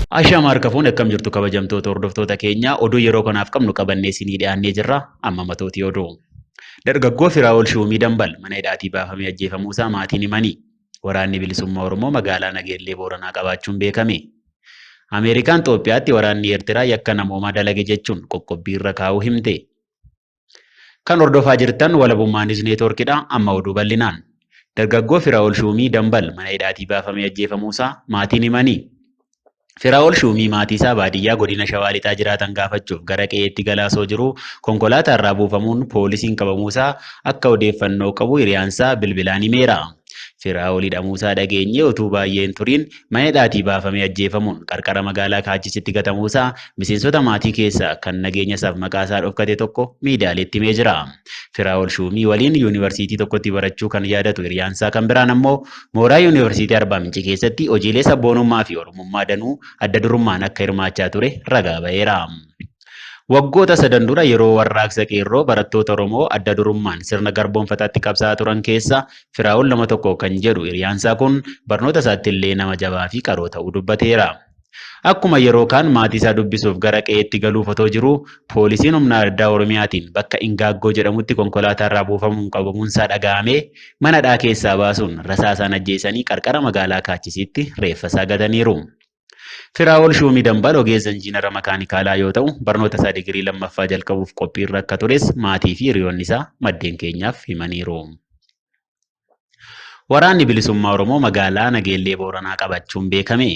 Ashaama harka fuune akkam jirtu kabajamtoota hordoftoota keenya oduu yeroo kanaaf qabnu qabannee isinii dhiyaannee jirra amma matootii oduu. Dargaggoo Firaa'ol Shuumii Dambal mana hidhaatii baafamee ajjeefamuusaa maatiin himanii. Waraanni Bilisummaa Oromoo magaalaa Nageellee Booranaa qabaachuun beekame. Ameerikaan Xoophiyaatti waraanni Eertiraa yakka namoomaa dalage jechuun qoqqobbii irra kaa'uu himte. Kan hordofaa jirtan Walabummaa News Network dha. Amma oduu bal'inaan. Dargaggoo Firaa'ol Shuumii Dambal mana hidhaatii baafamee ajjeefamuusaa maatiin himanii. Firaa'ol Shuumii maatiisaa baadiyyaa godina Shawaa Lixaa jiraatan gaafachuuf gara qe'eetti galaa osoo jiruu konkolaataa irraa buufamuun poolisiin qabamuusaa akka odeeffannoo qabu hiriyaansaa bilbilaan himeera. Firaa'ol hidhamuusaa dhageenyee utuu baay'ee hin turiin mana hidhaatii baafamee ajjeefamuun qarqara magaalaa Kaachisitti gatamuusaa miseensota maatii keessaa kan nageenyasaaf maqaasaa dhokfate tokko miidiyaaleetti himee jira. Firaa'ol Shuumii waliin yuunivarsiitii tokkotti barachuu kan yaadatu hiriyaansaa kan biraan ammoo mooraa yuunivarsiitii Arbaa Minci keessatti hojiilee sabboonummaa fi Oromummaa danuu adda durummaan akka hirmaachaa ture ragaa ba'eera. Waggoota sadan dura yeroo warraaqsa qeerroo barattoota Oromoo adda durummaan sirna garboomfataatti qabsaa'aa turan keessa Firaa'ol nama tokko kan jedhu hiriyaansaa kun barnoota isaatti illee nama jabaa fi qaroo ta'uu dubbateera. Akkuma yeroo kaan maatii isaa dubbisuuf gara qe'eetti galuuf otoo jiruu poolisiin humna addaa Oromiyaatiin bakka Ingaaggoo jedhamutti konkolaataarraa buufamuun qabamuunsaa dhaga'amee mana hidhaa keessaa baasuun rasaasaan ajjeesanii qarqara magaalaa Kaachisiitti reeffasaa gataniiru. Firaa'ol Shuumii Dambal ogeessa injiinara makaanikaalaa yoo ta'u, barnoota isaa digirii lammaffaa jalqabuuf qophiirra akka tures maatii fi hiriyoonni isaa maddeen keenyaaf himaniiru. Waraanni Bilisummaa Oromoo magaalaa Nageellee Booranaa qabachuun beekame.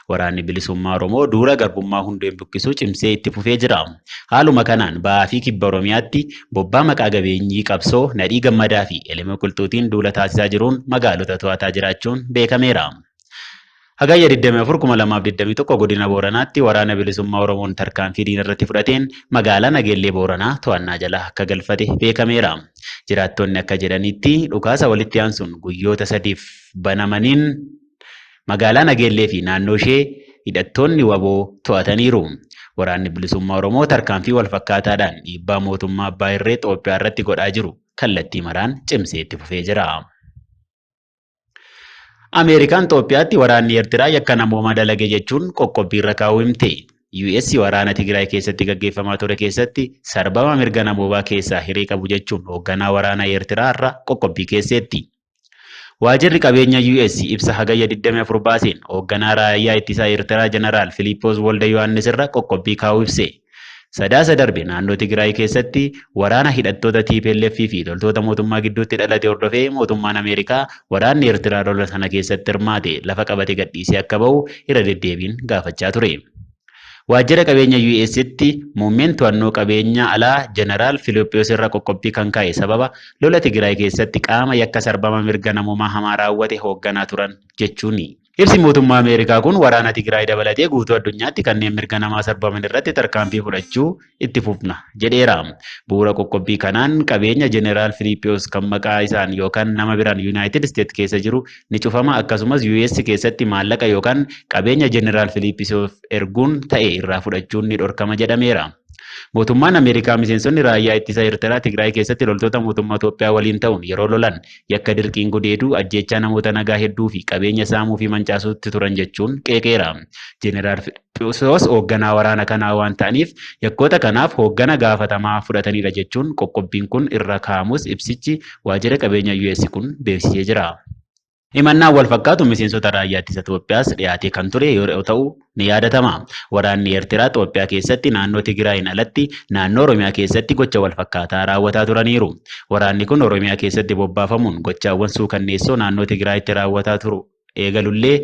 Waraanni Bilisummaa Oromoo duula garbummaa hundeen buqqisuu cimsee itti fufee jira. Haaluma kanaan Bahaa fi Kibba Oromiyaatti bobbaa maqaa gabeenyii qabsoo Nadhii Gammadaa fi Elemoo Qilxuutiin duula taasisaa jiruun magaalota to'ataa jiraachuun beekameera. Hagayya 24,2021 Godina Booranaatti Waraana Bilisummaa Oromoon tarkaanfii diina irratti fudhateen magaalaa Nageellee Booranaa to'annaa jala akka galfate beekameera. Jiraattonni akka jedhanitti dhukaasa walitti aansuun guyyoota sadiif banamaniin magaalaa Nageellee fi naannoo ishee hidhattoonni wbo to'ataniiru. Waraanni Bilisummaa Oromoo tarkaanfii walfakkaataadhaan dhiibbaa mootummaa abbaa irree Xoophiyaa irratti godhaa jiru kallattii maraan cimsee itti fufee jira. Ameerikaan Xoophiyaatti waraanni Eertiraa yakka namoomaa dalage jechuun qoqqobbii irra kaa'uu himte. US waraana Tigraay keessatti gaggeeffamaa ture keessatti sarbama mirga namoobaa keessaa hiree qabu jechuun hoogganaa waraana Eertiraa irra qoqqobbii keesseetti. Waajirri qabeenya US ibsa Hagayya 24 baaseen hoogganaa raayyaa ittisaa Eertiraa Jeneraal Filiippoos Wolde Yohaannis irra qoqqobbii kaa'uu ibse. Sadaasa darbe naannoo Tigraay keessatti waraana hidhattoota tplf fi loltoota mootummaa gidduutti dhalate hordofee mootummaan Ameerikaa waraanni Eertiraa lola sana keessatti hirmaate lafa qabate gadhiisee akka bahu irra deddeebiin gaafachaa ture. Waajjira qabeenya UStti muummeen to'annoo qabeenya alaa Jeneraal Filiiphoos irra qoqqobbii kan kaa'e sababa lola Tigraay keessatti qaama yakka sarbama mirga namoomaa hamaa raawwate hoogganaa turan jechuuni. Ibsi mootummaa Ameerikaa kun waraana Tigraay dabalatee guutuu addunyaatti kanneen mirga namaa sarbaman irratti tarkaanfii fudhachuu itti fufna jedheera. Bu'uura qoqqobbii kanaan qabeenya Jeneraal Filiippiyoos kan maqaa isaan yookaan nama biraan Yunaayitid Isteet keessa jiru ni cufama akkasumas US keessatti maallaqa yookaan qabeenya Jeneraal Filiippisoof erguun ta'e irraa fudhachuun ni dhorkama jedhameera. Mootummaan Ameerikaa miseensonni raayyaa ittisa Eertiraa Tigraay keessatti loltoota mootummaa Itoophiyaa waliin ta'uun yeroo lolan yakka dirqiin gudeeduu, ajjeechaa namoota nagaa hedduu fi qabeenya saamuu fi mancaasuutti turan jechuun qeeqeera. Jeneraal Filiphos hoogganaa waraana kanaa waan ta'aniif yakkoota kanaaf hooggana gaafatamaa fudhatanidha jechuun qoqqobbiin kun irra kaa'amus ibsichi waajjira qabeenya US kun beeksisee jira. Himannaan wal fakkaatu miseensota raayyaa ittisa Itoophiyaas dhiyaatee kan ture yeroo ta'u ni yaadatama. Waraanni Eertiraa Xoophiyaa keessatti naannoo Tigiraayiin alatti naannoo Oromiyaa keessatti gocha wal fakkaataa raawwataa turaniiru. Waraanni kun Oromiyaa keessatti bobbaafamuun gochaawwan suukanneessoo naannoo Tigiraayitti raawwataa turu eegalullee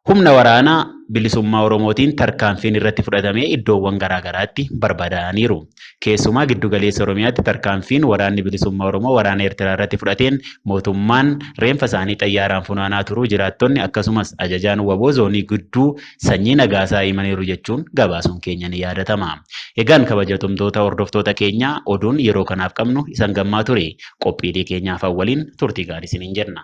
Humna Waraana Bilisummaa Oromootiin tarkaanfiin irratti fudhatamee iddoowwan garaa garaatti barbadaa'aniiru. Keessumaa giddu galeessa Oromiyaatti tarkaanfiin Waraanni Bilisummaa Oromoo waraana Eertiraa irratti fudhateen mootummaan reenfa isaanii xayyaaraan funaanaa turuu jiraattonni akkasumas ajajaan wbo zoonii gidduu Sanyii Nagaasaa himaniiru jechuun gabaasuun keenya ni yaadatama. Egaan kabajatomtoota hordoftoota keenyaa oduun yeroo kanaaf qabnu isan gammaa ture. Qophiilee keenya hafan waliin turtii gaarii isiniin jenna.